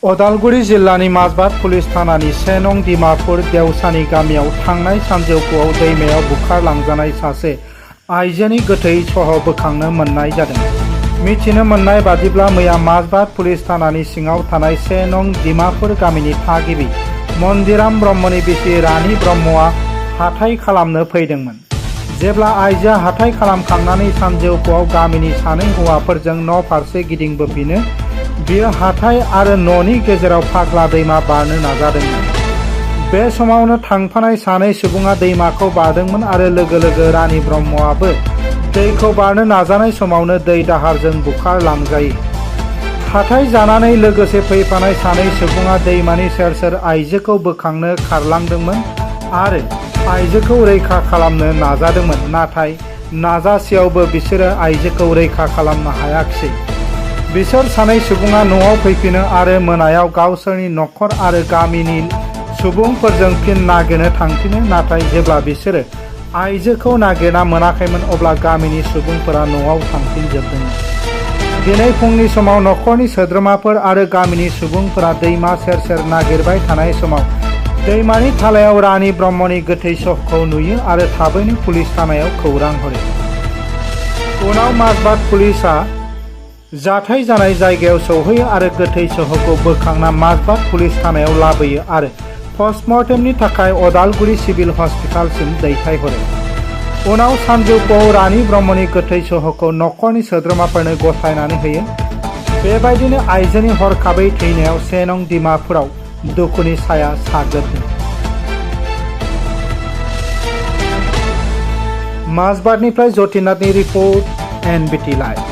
उदालगुरि जिल्लानि माजबाद पुलिस थानानि 1 नं डिमापुर देवसानि गामियाव थांनाय सानजौफुआव दैमायाव बुखारलांजानाय सासे आइजोनि गोथै सह बोखांनो मोननाय जादों। मिथिनो मोननाय बादिब्ला मैया माजबाद पुलिस थानानि सिङाव थानाय 1 नं डिमापुर गामिनि थागिबि मन्दिराम ब्रह्मनि बिसि रानि ब्रह्मआ हाथाइ खालामनो फैदोंमोन। जेब्ला आइजोआ हाथाइ खालामखांनानै सानजौफुआव गामिनि सानै हौवाफोरजों न' फारसे गिदिंबोफिनो बियो हाथाइ आरो न'नि गेजेराव फाग्ला दैमा बारनो नाजादोंमोन। बे समावनो थांफानाय सानै सुबुङा दैमाखौ बारदोंमोन आरो लोगो लोगो रानि ब्रह्मआबो दैखौ बारनो नाजानाय समावनो दै दाहारजों बुखारलांजायो। हाथाइ जानानै लोगोसे फैफानाय सानै सुबुङा दैमानि सेर सेर आइजोखौ बोखांनो खारलांदोंमोन आरो आइजोखौ रैखा खालामनो नाजादोंमोन, नाथाय नाजासेयावबो बिसोरो आइजोखौ रैखा खालामनो हायाखिसै। बिसोर सानै सुबुङा न'आव फैफिनो आरो मोनायाव गावसोरनि नखर आरो गामिनि सुबुंफोरजों फिन नागिरनो थांफिनो, नाथाय जेब्ला बिसोरो आइजोखौ नागिरना मोनाखैमोन अब्ला गामिनि सुबुंफोरा न'आव थांफिनजोबदोंमोन। दिनै फुंनि समाव नखरनि सोद्रोमाफोर आरो गामिनि सुबुंफोरा दैमा सेर सेर नागिरबाय थानाय समाव दैमानि थालायाव रानि ब्रह्मनि गोथै सहखौ नुयो आरो थाबैनो पुलिस थानायाव खौरां हरो। उनाव माजबाद पुलिसआ जाथाय जानाय जायगायाव सौहैयो आरो गोथै सहखौ बोखांना माजबाद पुलिस थानायाव लाबोयो आरो पस्टमर्टेमनि थाखाय उदालगुरि सिभिल हस्पिटालसिम दैथायहरो। उनाव सानजौफुआव रानि ब्रह्मनि गोथै सहखौ नखरनि सोद्रोमाफोरनो गथायनानै होयो। बेबायदिनो आइजोनि हरखाबै थैनायाव 1 नं डिमापुराव दुखुनि साया साग्लोबदों। माजबादनिफ्राय जतिनाथनि रिपर्ट, NBT लाइभ।